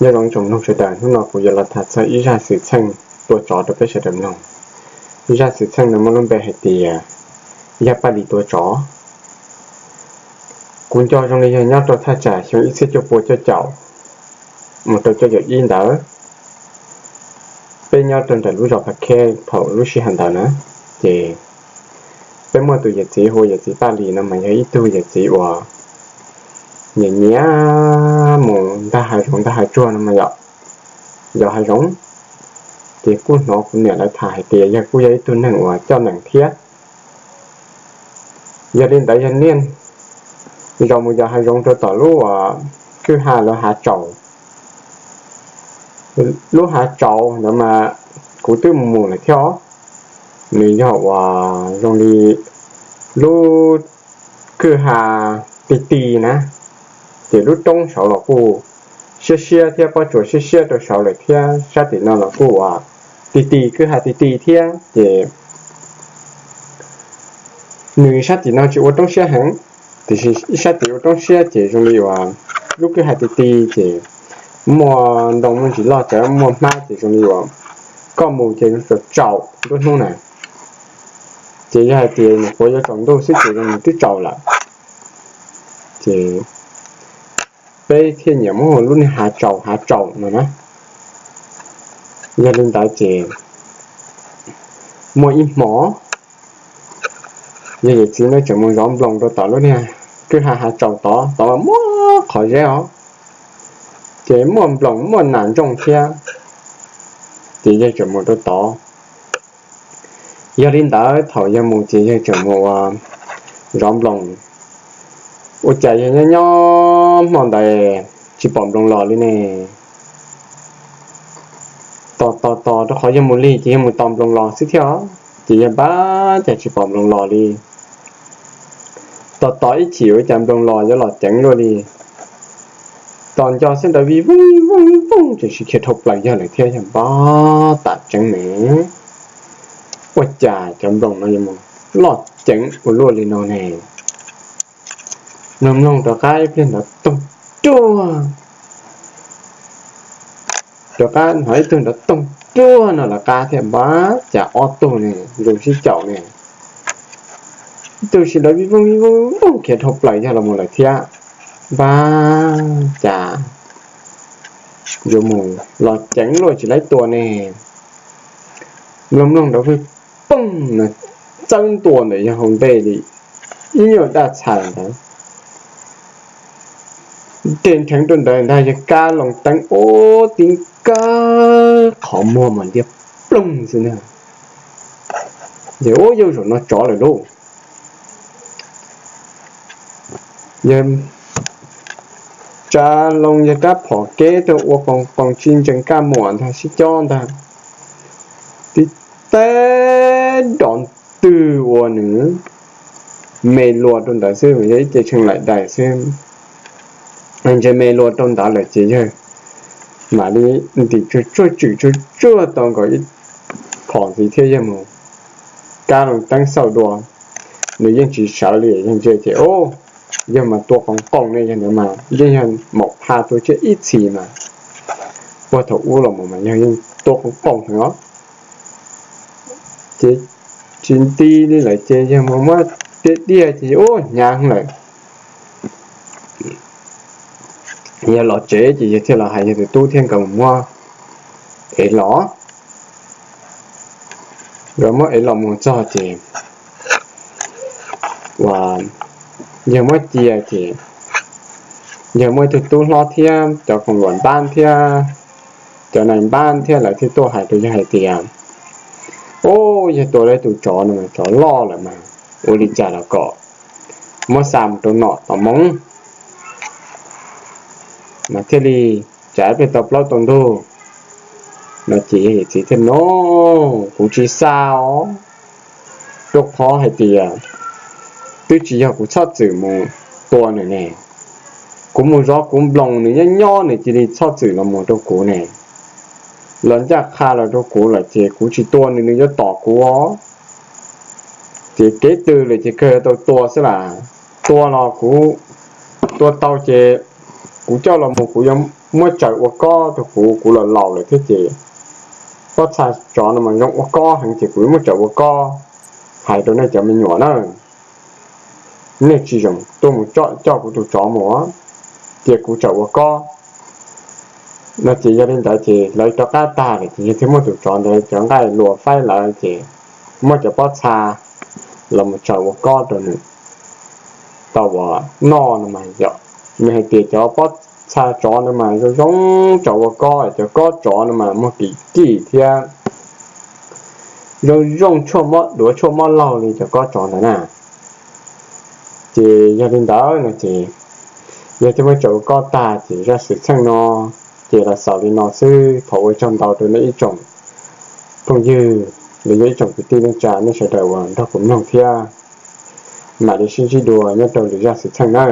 Nyob zoo tsoom mloog sawv daws, hnub no kuv yuav los tham txog ib zaj xwm txheej tua tsov rau peb sawv daws mloog. Ib zaj xwm txheej no muaj lub npe hais tias yog Paj Lis tua tsov. Kuv nco zoo li yog nyob rau thaj tsam xyoo ib txhiab cuaj pua cuaj caum mus rau cuaj caum ib ntawd, peb nyob rau nram lub zos Pha Khej thaum lub sij hawm ntawd na, ces peb muaj tus yawm txiv hu ua yawm txiv Paj Lis no mas yog ib tug yawm txiv uas nyiam nyiam mus ntag hav zoov ntag hav tsuag no mas yom, yos hav zoov. Ces kuj hnov kuv niam lawv tham hais tias yog kuj yog ib tug neeg uas coj nees thiab. Yog li ntawd yog niaj zaus mus yos hav zoov rau tom lub uas kwj ha lawv hav tsaus. Lub hav tsaus ntawd mas kuv twb mus mus lawm thiab os. Nws yog uas zoo li lub kwj ha ti ti na, ces lub roob saud los kuj siab siab thiab, pob tsuas siab siab rau saud lawm thiab, sab tim no los kuj uas ti ti, kwj ha ti ti thiab. Ces nws sab tim no tsis ua roob siab heev, tiam sis ib sab tim ua roob siab ces zoo li uas lub kwj ha ti ti ces muaj ntoo muaj ntsis loj, txawm muaj hmab ces zoo li uas koj mus ces tsaus tsaus nruab hnub na. Ces yog hais tias nyuam qhuav yuav tsaus ntuj xwb ces zoo li twb tsaus lawm. Ces peb thiaj nyiam muab hu lub niag hav tsaus hav tsaus no na. Yog li ntawd ces muaj ib hmo yog yawm txiv ntawd tseem mus zov nploos rau tom lub niag kwj ha hav tsaus tod, tod mas muaj qhov zeb os, ces muaj nploos muaj nas ntsooj thiab. Ces yawg tseem mus rau tod. Yog li ntawd thaum yawg mus ces yawg tseem mus ua zov nploos. Ua cas yawg nyob nyob hmo ntawd tsis pom nploos los li ne. Tos tos tos rau qhov yawg mus lig ces yawg mus tos nploos los xwb thiab os, ces yawg npaj cas tsis pom nploos los li. Tos tos ib chim ua cas nploos los yuav los ceev luaj li. Tos nco xwb ntawd vij voog vij voog vij voog ces tsis khiav dhau plaws yawg lawm thiab, yawg npaj tas tseeb ne. Ua cas cov nploos no yuav mus loj ceev ua luaj li no ne. Mloog mloog rov qab ib pliag ntawd toog ruaj, rov qab hnov ib tug nrov toog ruaj no lawv qab thiab, npaj cas ob tug ne zoo sib caum ne. Ib tug sib nrov vij voog vij voog vij voog khiav dhau plaws yawg los mus lawm thiab, npaj cas yuav mus los ceev luaj tsis laib tua ne. Mloog mloog nrov vwg poog no txawb ntua ntawm yawg hauv ntej li ib nyuag daj txhais ntawd. Tes nrheev rau ntawd ntag yawg kab loo teeb ub tib kawg qhov muag mas ntiag ploog xwb na. Ces ub yawg zaum no tsov lawm lauj. Yawg tsa loo yawg rab phom keb rau ua qoos qoos tsis ntsees kaj muam ntag sib cob ntag. Tib teb nrov ntwg ua nws me luas rau ntawd xwb, yog ib ce tshee laim dais xwb. Ntse me luas rau ntawd lawm ces yawg mam li ntim tsuag tsuag tswm tsuag tsuag tau nkaus ib phom ntxiv thiab yawg mus kab loo teeb xauj dua. Nws yeej tsis sawv li, yawg ntsia ces ub, yawg mas tua qoos qoos ne, yawg ntawd mas yeej yog maum pha tua tsiaj ib txhis mas. Puag thaum ub los mus mas yawg yeej tua qoos qoos heev os. Ces tsis nti li lawm ces yawg mus muab diaj diaj ces ub hnyav lawm. Yawg los tsev ces yawg thiaj los hais yawg tus tub thiab nkawd mus muab ev los. Nkawd muab ev los mus txog ces ua yawg muab cia ces yawg muaj ib tug tub hlob thiab cov koom luam npab thiab cov nais npab thiab lawv thiaj tuaj hais rau yawg hais tias, ub, yawg tua tau tus tsov no mas tsov loj lawm mas ua li cas los kom muab xa mus rau nom tom Hmoob mas thiaj li tsam ib pliag tau plaub tau ntug no. Ces yawg yawm txiv thiaj, no, kuv tsis xa os, rau qhov hais tias twb tsis yog kuv txhob txwm mus tua nws ne. Kuv mus zov kuv nploos nws nyob nyob nws cia li txhob txwm los mus rau kuv ne. Los ncaj qha los rau kuv lawm ces kuv tsis tua nws nws yuav tom kuv os. Ces kev twg lawm ces kawg yuav tau tua xwb las. Tua los kuv tua tau ces kuv coj los mus kuv yuav muab tsaws ua kob rau kuv, kuv los laus lawm thiab ces pob txha tsov no mas zoo ua kob heev ces kuv muab tsaws ua kob. Hais rau nej cov me nyuam na, nej tsis zoo tuaj mus coj kuv tus tsov mus, cia kuv tsaws ua kob no ces yog li ntawd ces lawv rov qab tag lawm ces yog thiaj muab tus tsov ntawd cov nqaij luas faib lawm ces muab cov pob txha los mus tsaws ua kob rau nws tau uas noj no mas yog, nws hais tias cov pob txha tsov ntawd mas zoo zoo tsaws ua kob, cov kob tsov no mas muag kim kim thiab zoo zoo tshuaj mob duav tshuaj mob laug li cov kob tsov ntawd na. Ces yog li ntawd no ces yog thiaj muab tsaws ua kob tag ces zaj xwm txheej no ces los xaus li no xwb. Thov ua tsaug ntau rau nej ib tsoom phooj ywg los yog ib tsoom kwv tij neej tsa nej sawv daws uas nrog kuv mloog thiab. Mam li sib ntsib dua nyob rau lwm zaj xwm txheej na.